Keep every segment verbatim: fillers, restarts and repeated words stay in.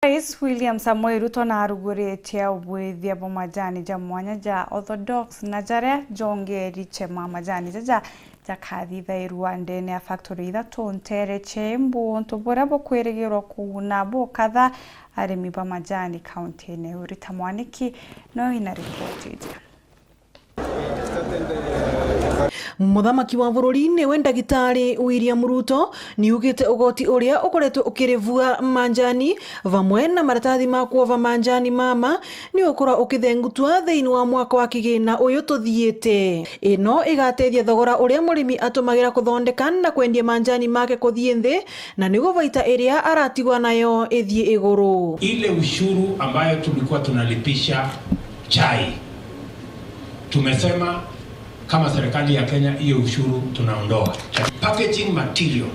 Rais William Samoei Ruto naruguritie ubwithia bwa majani ja mwanya ja orthodox na jaria jongeri chema majani jaja jakathithairua ndene ya factory ithatu ntere cia Embu, untu buria bukwirigirwa kuguna bukatha arimi ba majani kauntine. Rita Mwaniki no ina ripoti iji. Muthamaki wa bururi niwe Ndagitari William Ruto niugite ugoti uria ukoretwe ukirivua manjani vamwe na maratathi ma kwova manjani mama ni ukorwa ukithengutwa thiini wa mwaka wa kigina uyu tuthiite. Ino igatethia thogora uria murimi atumagira kuthondeka na kwendia manjani make kuthii nthi, na niguo baita iria aratigwa nayo ithii iguru. Ile ushuru ambayo tulikuwa tunalipisha chai, tumesema kama serikali ya Kenya, hiyo ushuru tunaondoa. Packaging material,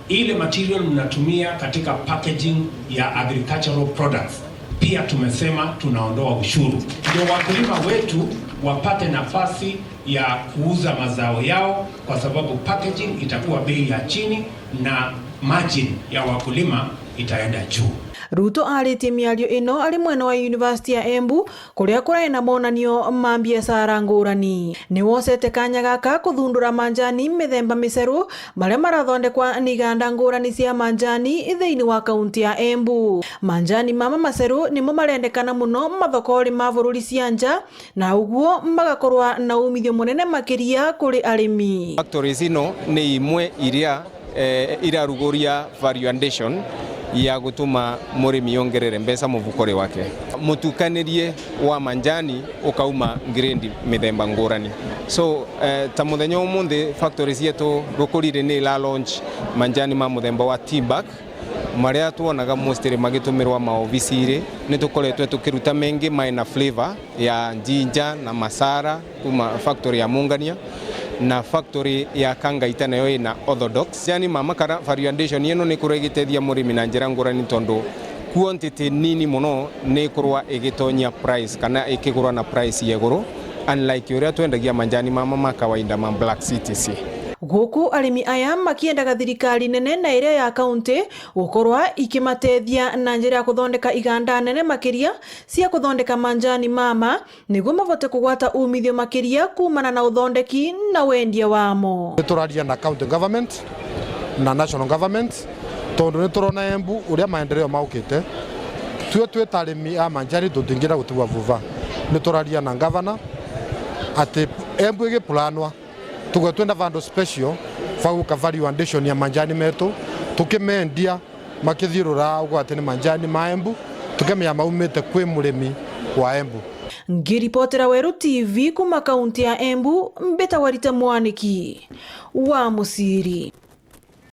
ile material mnatumia katika packaging ya agricultural products, pia tumesema tunaondoa ushuru, ndio wakulima wetu wapate nafasi ya kuuza mazao yao, kwa sababu packaging itakuwa bei ya chini na margin ya wakulima itaenda juu. Ruto aritie miario ino ari mwena wa University ya Embu, kuria kurari na monanio ma mbiacara ngurani. Niwocete kanya gaka kuthundura manjani mithemba miceru maria marathondekwa ni iganda ngurani cia manjani thiini wa kaunti ya Embu. Manjani mama maceru nimo marendekana muno mathokori ma bururi cia nja, na uguo magakorwa na umithio munene makiria kuri arimi. Factories ino ni imwe iria eh, iraruguria value addition ya gutuma murimi ongerere mbeca mufukori wake. Mutukanirie wa manjani ukauma grade mithemba ngurani. So, eh, ta muthenya umunthi factory cietu Rukuriri ni ila launch manjani ma muthemba wa T-Back, maria twonaga mostly magitumirwa maobiciri. Ni tukoretwe tukiruta mengi maina flavor ya ginger na masara kuma factory ya Mungania na factory ya Kangaita nayo ina orthodox. Yani mama kana value addition ino ni ikorwa igitethia murimi na njira ngurani, tondu quantity nini muno ni ikorwa igitonyia price kana ikigurwa na price ya iguru, unlike uria twendagia manjani mama ma kawaida ma black C T C. Guku arimi aya makiendaga thirikari nene na iria ya kaunti gukorwa ikimatethia na njira ya kuthondeka iganda nene makiria cia kuthondeka manjani mama, niguo mabote kugwata umithio makiria kuumana na uthondeki na wendia wamo. Nituraria na county government na national government, tondu niturona Embu uria maendeleo maukite. Tue twi ta arimi a manjani tutingira gutigwa vuva. Nituraria na governor ati Embu igipulanwa, tugwe twenda vandu special va guka value addition ya manjani metu, tukimendia makithiurura ugwe ati ni manjani ma Embu, tukemenya maumite kwi murimi wa Embu. Ngiripotera Weru T V kuma kaunti ya Embu, mbitagwa Rita Mwaniki wa Muciri.